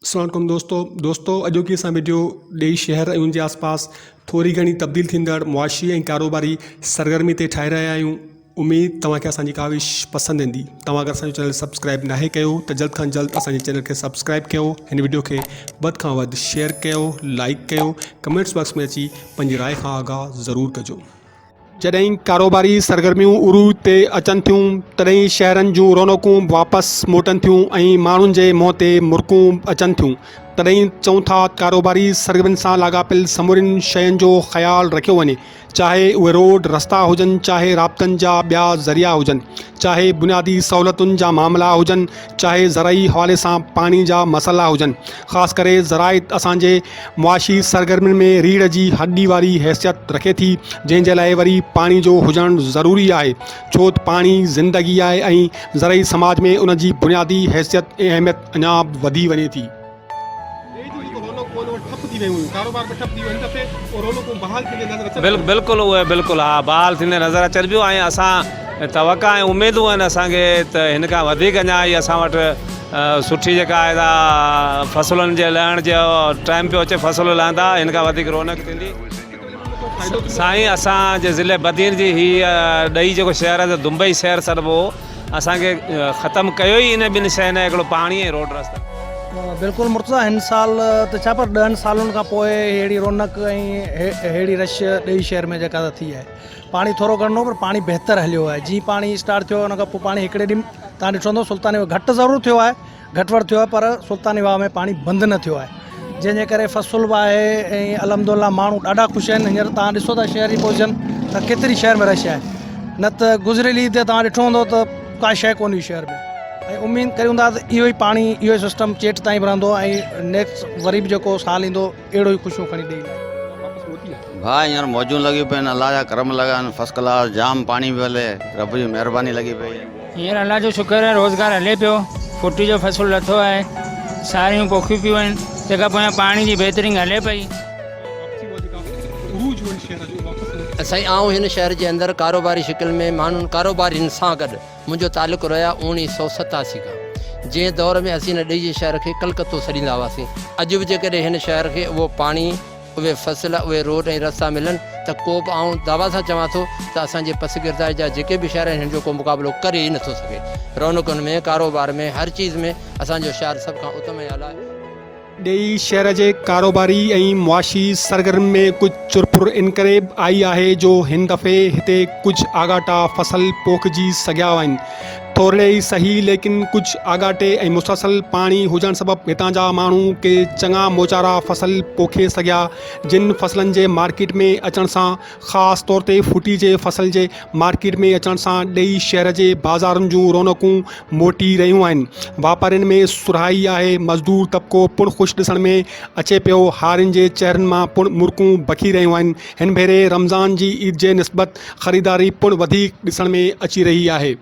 السلام عليڪم دوستو دوستو اڄوڪي اسان وڊيو ڏيئي شهر ۽ ان جي آس پاس ٿوري گهڻي تبديل ٿيندڙ معاشي ۽ ڪاروباري سرگرمي تي ٺاهي رهيا آهيون اميد توهان کي اسان جي ڪاوش پسند ايندي توهان اگر اسان جو چينل سبسڪرائب ناهي ڪيو ته جلد کان جلد اسان جي چينل کي سبسڪرائب ڪيو هن وڊيو کي وڌ کان وڌ شيئر ڪيو لائڪ ڪيو ڪمينٽس باڪس ۾ اچي پنهنجي راء کان آگاهه ضرور ڪجو. جڏهن ڪاروباري سرگرميون عروج تي اچن ٿيون، تڏهن شهرن جون رونقون واپس موٽن ٿيون ۽ ماڻهن جي منهن تي مرڪون اچن ٿيون. تڏهن چئون ٿا ڪاروباري سرگرمين سان لاڳاپيل سمورين شين جو خيال رکيو وڃي، چاهي اهي روڊ رستا هجن، چاهي رابطن جا ٻيا ذريعا هجن، چاهي بنيادي سهولتن جا معاملا هجن، چاهي زرعي حوالي سان پاڻي جا مسئلا هجن. خاص ڪري زراعت اسان جي معاشي سرگرمين ۾ ريڙهه جي هڏي واري حيثيت رکي ٿي جنهن جي لاء وري پاڻي جو هجڻ ضروري آهي ڇو ته پاڻي زندگي آهي ۽ زرعي سماج ۾ ان جي بنيادي حيثيت ۽ اهميت اڃا به وڌي وڃي ٿي. بلڪل اهي بلڪل ها بحال ٿيندي نظر اچن پيون ۽ اسان توقع ۽ اميدون آهن اسان کي ته هن کان وڌيڪ اڃا هي اسان وٽ سٺي جيڪا آهي سا فصلن جي لهڻ جو ٽائيم پيو اچي فصل لهندا هن کان وڌيڪ رونق ٿيندي سائين اسان جي ضلعي بدين جي هي ڏئي جيڪو شهر آهي دمبئي شهر سڏبو هو اسان کي ختم ڪيو ئي ان ٻن شين هڪڙو پاڻي ۽ روڊ رستا. بلڪل مرتضيٰ هن سال ته ڇا پر ڏهن سالن کان پوء ههڙي رونق ۽ ههڙي رش ڏيئي شهر ۾ جيڪا ٿي آهي پاڻي ٿورو گهڻو پر پاڻي بهتر هليو آهي جيئن پاڻي اسٽارٽ ٿيو ان کان پوء پاڻي هڪڙي ڏينهن تان ڏٺو هوندو سلطاني واهه گهٽ ضرور ٿيو آهي گهٽ وڌ ٿيو آهي پر سلطاني واهه ۾ پاڻي بند نه ٿيو آهي جنهن جي ڪري فصل به آهي ۽ الحمد لله ماڻهو ڏاڍا خوش آهن هينئر تان ڏسو ٿا شهر جي پوزيشن ته ڪيتري شهر ۾ رش آهي نه ته گذريل عيد تي تان ڏٺو هوندو ته ڪا شيء ڪونه هئي شهر ۾ ۽ اميد ڪريون ٿا ته اهو ئي پاڻي اهو ئي سسٽم چيٽ تائين به رهندو ۽ نيڪسٽ وري به جيڪو سال ايندو اهڙو ئي خوشيون کڻي ڏئي لاء. ڀاء هينئر موجون لڳيون پيون آهن الله جا ڪرم لڳا آهن فرسٽ ڪلاس جام پاڻي پيو هلي رب جي مهرباني لڳي پئي آهي. هينئر الله جو شڪر آهي روزگار هلي پيو ڦٽي جو فصل لٿو آهي ساريون پوکيون پيون آهن تنهن کان پويان پاڻي جي بهترين هلي پئي. سائين آئون هن شهر جي اندر ڪاروباري شڪل ۾ ماڻهن ڪاروبارين سان گڏ منهنجو تعلق رهيا اوڻيهه سئو 87 کان جنهن دور ۾ اسين هن ڏيئي جي شهر کي ڪلڪتو سڏيندا هئاسين اڄ به جيڪڏهن هن شهر کي اهو پاڻي اهي فصل اهي روڊ ۽ رستا ملن ته ڪو به آئون دعويٰ سان چوان ٿو ته اسان جي پسگردائي جا جيڪي به شهر آهن هن جو ڪو مقابلو ڪري ئي نٿو سگهي رونقن ۾ ڪاروبار ۾ هر چيز ۾ اسان جو شهر سڀ کان اتم ۽ اعليٰ آهي. ڏيئي شهر جي ڪاروباري ۽ معاشي سرگرمين ۾ ڪجهه چرپر انڪري به آئي آهي جو هن دفعي هتي ڪجهه آڳاٽا فصل پوکجي سگهيا آهن. ٿورڙي ئي سهي ليڪن ڪجهه آڳاٽي ۽ مسلسل پاڻي هجڻ سبب هتان جا ماڻهو ڪي چڱا موچارا فصل پوکي سگهيا جن فصلن جي مارڪيٽ ۾ اچڻ سان خاص طور تي ڦوٽي جي فصل جي مارڪيٽ ۾ اچڻ سان ڏيئي شهر جي بازارن جون رونقون موٽي رهيون آهن. واپارين ۾ سرهائي آهي، مزدور طبقو پڻ خوش ڏسڻ ۾ اچي پيو، هارين جي چهرن مان پڻ مرڪون بکي رهيون آهن. هن ڀيري رمضان جي عيد جي نسبت خريداري پڻ وڌيڪ ڏسڻ ۾ اچي رهي آهي.